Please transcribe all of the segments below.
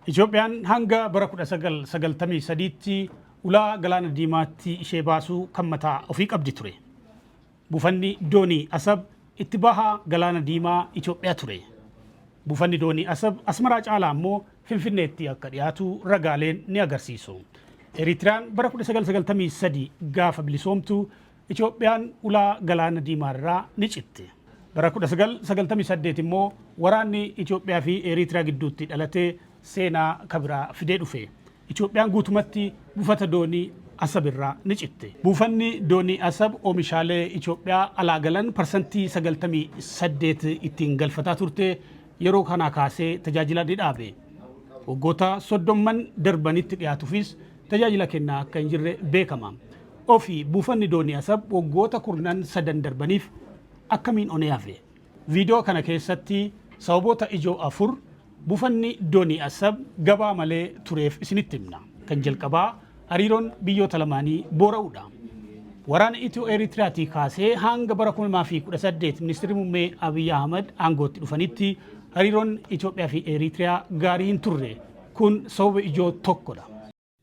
Itoophiyaan hanga bara 1993tti ulaa Galaana Diimaatti ishee baasuu kan mataa ofii qabdi ture. Buufanni doonii Asab itti baha Galaana Diimaa Itoophiyaa ture. Buufanni doonii Asab Asmaraa caalaa immoo Finfinneetti akka dhiyaatu ragaaleen ni agarsiisu. Eritiriyaan bara 1993 gaafa bilisoomtu Itoophiyaan ulaa Galaana Diimaarraa ni citte. Bara 1998 immoo waraanni Itoophiyaa fi Eritiriyaa gidduutti dhalatee seenaa kabiraa fidee dhufe. Itoophiyaan guutumatti buufata doonii Asab irraa ni citte. Buufanni doonii Asab oomishaalee Itoophiyaa alaa galan 98% ittiin galfataa turte yeroo kanaa kaasee tajaajila ni dhaabe. Waggoota 30n darbanitti dhiyaatuufis tajaajila kennaa akka hin jirre beekama. Ofii buufanni doonii Asab waggoota kurnan sadan darbaniif akkamiin onee hafe? Viidiyoo kana keessatti sababoota ijoo afur buufanni doonii Asab gabaa malee tureef isinitti himna. Kan jalqabaa hariiroon biyyoota lamaanii boora'uudha. Waraana Itiyoo Eritiriyaatii kaasee hanga bara 2018 ministeerri muummee Abiy Ahmad aangootti dhufanitti hariiroon Itoophiyaa fi Eritiriyaa gaarii hin turre. Kun sababa ijoo tokkodha.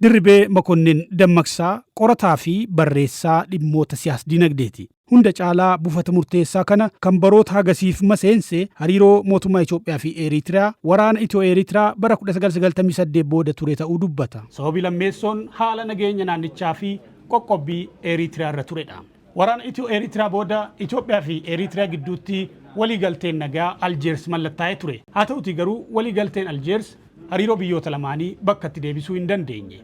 Dirribee Makonnin Dammaqsaa qorataa fi barreessaa dhimmoota siyaas-dinagdeeti. Hunda caalaa buufata murteessaa kana kan baroota hagasiif maseense hariiroo mootummaa Itoophiyaa fi Eritiriyaa waraana Itiyoo Eritiriyaa bara 1998 booda ture ta'uu dubbata. Sababii lammeessoon haala nageenya naannichaa fi qoqqobbii Eritiriyaa irra turedha. Waraana Itiyoo Eritiriyaa booda Itoophiyaa fi Eritiriyaa gidduutti waliigalteen nagaa Aljeers mallattaa'ee ture. Haa ta'utii garuu waliigalteen Aljeers hariiroo biyyoota lamaanii bakkatti deebisuu hin dandeenye.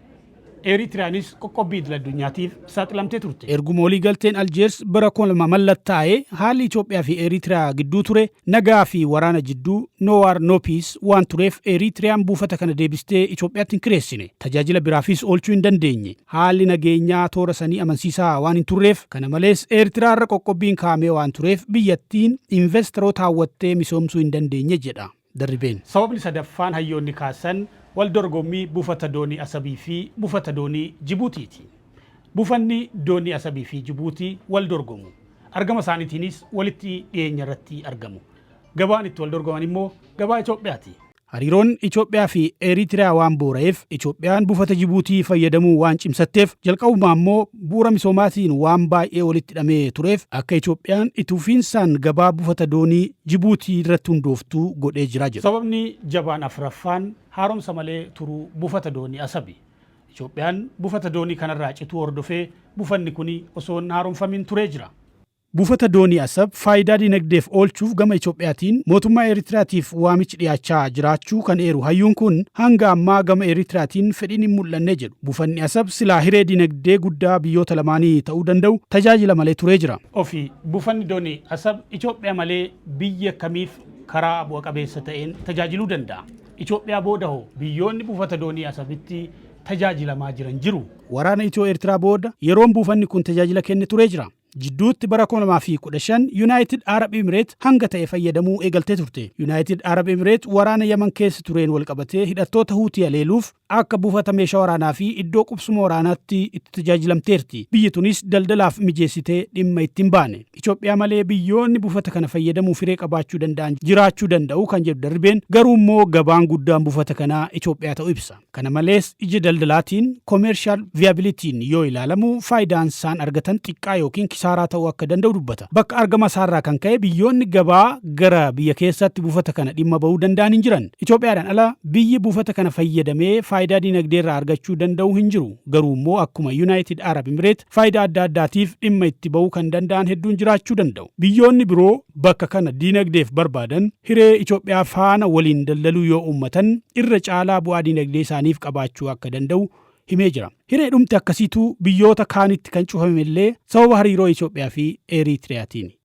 Eritiriyaanis qoqqobbii idil addunyaatiif saaxilamtee turte. Erguma waliigalteen Aljeers bara 2000 mallattaa'ee haalli Itoophiyaa fi Eritiriyaa gidduu ture nagaa fi waraana jidduu, no war no peace, waan tureef Eritiriyaan buufata kana deebistee Itoophiyaatti hin kireessine. Tajaajila biraafis oolchuu hin dandeenye. Haalli nageenyaa toora sanii amansiisaa waan hin turreef, kana malees Eertiraarra qoqqobbiin kaa'amee waan tureef biyyattiin investaroota hawwattee misoomsuu hin dandeenye jedha Darribeen. Sababni sadaffaan hayyoonni kaasan wal dorgommii buufata doonii Asabii fi buufata doonii Jibuutiiti. Buufanni doonii Asabii fi Jibuutii wal dorgomu. Argama isaaniitiinis walitti dhiyeenya irratti argamu. Gabaan itti wal dorgoman immoo gabaa Itoophiyaati. Hariiroon Itoophiyaa fi Eritiriyaa waan boora'eef Itoophiyaan buufata Jibuutii fayyadamuu waan cimsatteef, jalqabumaa immoo bu'uura misoomaatiin waan baay'ee walitti hidhamee tureef akka Itoophiyaan itti fufiinsaan gabaa buufata doonii Jibuutii irratti hundooftu godhee jira jedhu. Sababni jabaan afraffaan haaromsa malee turuu buufata doonii Asabi. Itoophiyaan buufata doonii kanarraa cituu hordofee buufanni kuni osoo hin haaromfamiin turee jira. Buufata doonii Asab faayidaa dinagdeef oolchuuf gama Itoophiyaatiin mootummaa Eritiriyaatiif waamichi dhiyaachaa jiraachuu kan eeru hayyuun kun, hanga ammaa gama Eritiriyaatiin fedhiin hin mul'anne jedhu. Buufanni Asab silaa hiree dinagdee guddaa biyyoota lamaanii ta'uu danda'u tajaajila malee turee jira. Ofii buufanni doonii Asab Itoophiyaa malee biyya kamiif karaa bu'a qabeessa ta'een tajaajiluu danda'a? Itoophiyaa booda hoo biyyoonni buufata doonii Asabitti tajaajilamaa jiran jiru? Waraana Itiyoo-Ertiraa booda yeroon buufanni kun tajaajila kenne turee jira. Jidduutti bara 2015 Yunaayitid Arab Emireet hanga ta'e fayyadamuu eegaltee turte. Yunaayitid Arab Emireet waraana Yaman keessa tureen walqabatee hidhattoota Huutii haleeluuf akka buufata meeshaa waraanaa fi iddoo qubsuma waraanaatti itti tajaajilamteerti. Biyyi tunis daldalaaf mijeessitee dhimma itti hin baane. Itoophiyaa malee biyyoonni buufata kana fayyadamuuf hiree qabaachuu danda'an jiraachuu danda'u kan jedhu Darribeen, garuu immoo gabaan guddaan buufata kanaa Itoophiyaa ta'uu ibsa. Kana malees ija daldalaatiin, commercial viability'n, yoo ilaalamu faayidaan isaan argatan xiqqaa yookiin kisaaraa ta'uu akka danda'u dubbata. Bakka argama isaarraa kan ka'e biyyoonni gabaa gara biyya keessaatti buufata kana dhimma ba'uu danda'an hin jiran. Itoophiyaadhaan ala biyyi buufata kana fayyadamee faayidaa dinagdeerraa argachuu danda'u hin jiru. Garuu immoo akkuma United Arab Emirate faayidaa adda addaatiif dhimma itti ba'uu kan danda'an hedduun jiraachuu danda'u. Biyyoonni biroo bakka kana diinagdeef barbaadan hiree Itoophiyaa faana waliin daldaluu yoo uummatan irra caalaa bu'aa diinagdee isaaniif qabaachuu akka danda'u himee jira. Hiree dhumti akkasiituu biyyoota kaanitti kan cufame illee sababa hariiroo Itoophiyaa fi Eeriitiriyaatiini.